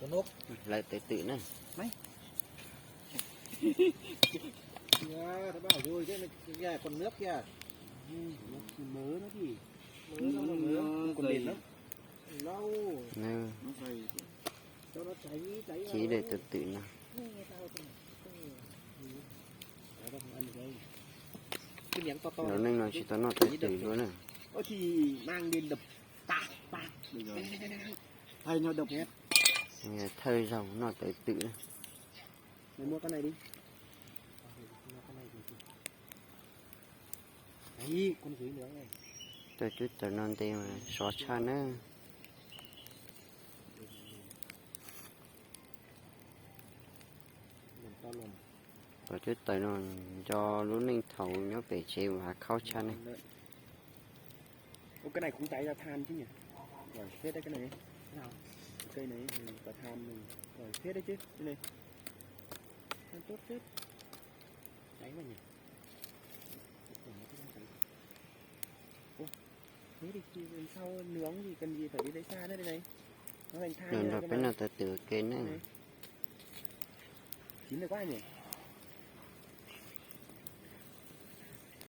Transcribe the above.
Hlawv tawv twm na. Kìa, tao bảo rồi, cái này, kìa, con nước kìa. Nó chỉ mới nó thì, mới nó, nó còn mềm lắm. Lâu. Nó dày. Cho nó cháy, cháy. Ci daim tawv twm no. Cái miếng to to. Lub neej no tsis tau noj tawv twm dua na. Ơ, thì mang đi đập. Tạt, tạt. Được rồi. Thay nó độc nhất. Thawj zaug noj tawv twm na. Mày mua con này đi. Đấy, con dưới nữa này. Tawv twm tawv no nte mas sov tshaj na. Tawv twm tawv no nco lub neej thaum nyob pem tsev mas hav khaub tshaj ne. Ủa, cái này cũng cháy ra than chứ nhỉ? Giỏi phết đấy cái này. Nào. Cây này, ừ, có than này. Giỏi phết đấy chứ, cái này. Than tốt phết. Cháy mà nhỉ? Ủa, thế thì khi về sau nướng thì cần gì phải đi lấy xa nữa đây này. Nó thành than. Nrog peb noj tawv twm ua ke ne. Chín rồi quá nhỉ?